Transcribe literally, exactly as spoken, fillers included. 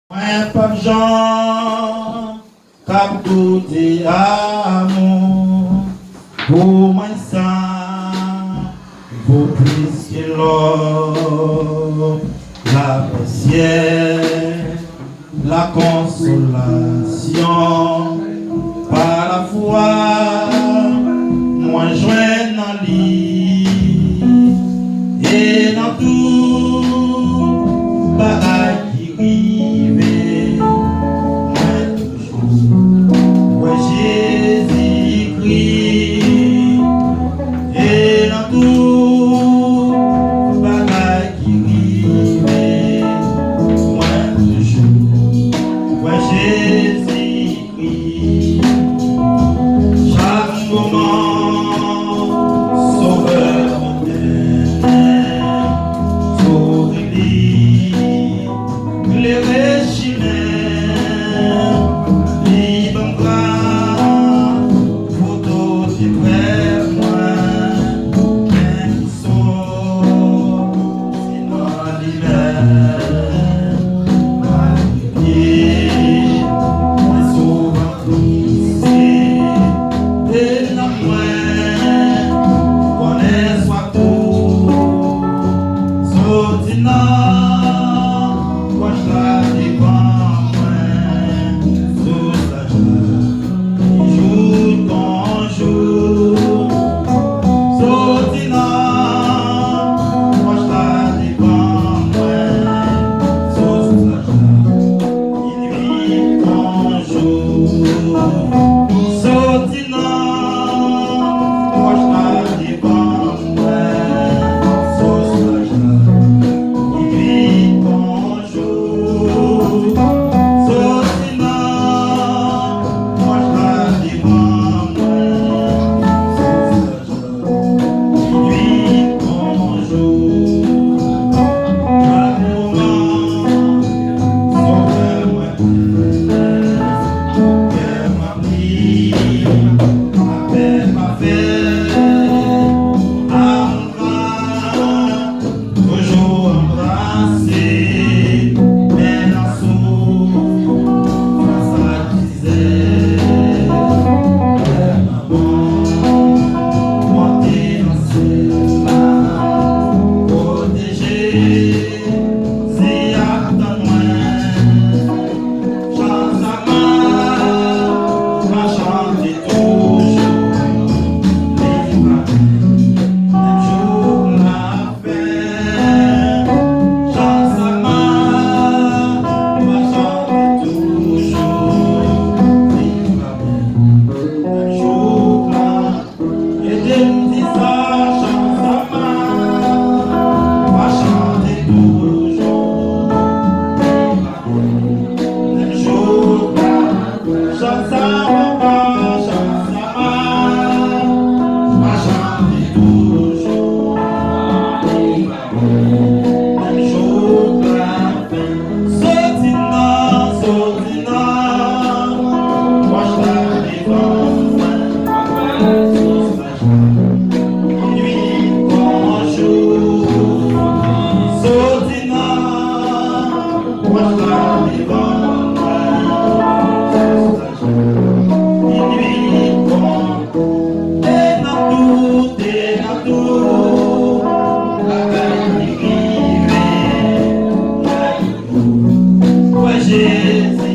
Mwen p ap janm k ap doute amou ou mwen sa vo plis ke lò. Lapè syèl, la konsolasyon, pa lafwa mwen jwenn nan li, e nan tout bagay ki rive, mwen toujou wè Jezikri. E nan tout bagay ki rive, mwen toujou wè Jezikri. Chak moman, Sovè mwen genyen, souri li klere chimen, li ban m gras pou tout eprèv mwen, men ki soti nan li menm. Malgre mwen souvan triste, e nan mwen konnen swa tou soti nan wòch la devan mwen, sou sa jou, jou kon jou. Soti nan wòch la devan mwen, sou sa jou, minui kon jou. Soti nan wòch la devan mwen, sou sa jou, minui kon jou. Soti nan wòch la devan mwen, sou sa jou, minui kon jou. Chak moman, Sovè mwen, kè mwen ap li, lapè pafè, amou va toujou anbrase, men nan soufrans ak mizè, lè lanmò monte nan syèl la, kote Jezi ap tann mwen. Chan sa m ap chante toujou, li frape menm jou k lapen. Chan sa m ap chante toujou, li frape menm jou k lapen. Ede m di sa, chan sa m ap chante toujou. Menm jou la, chan sa m ap, chan sa m ap chante toujou. Menm jou la, soti nan, soti nan wòch la devan mwen. Minui kon jou, soti nan wòch la devan mwen. Minui kon, e nan tout, e nan tout bagay ki rive, wè Jezi.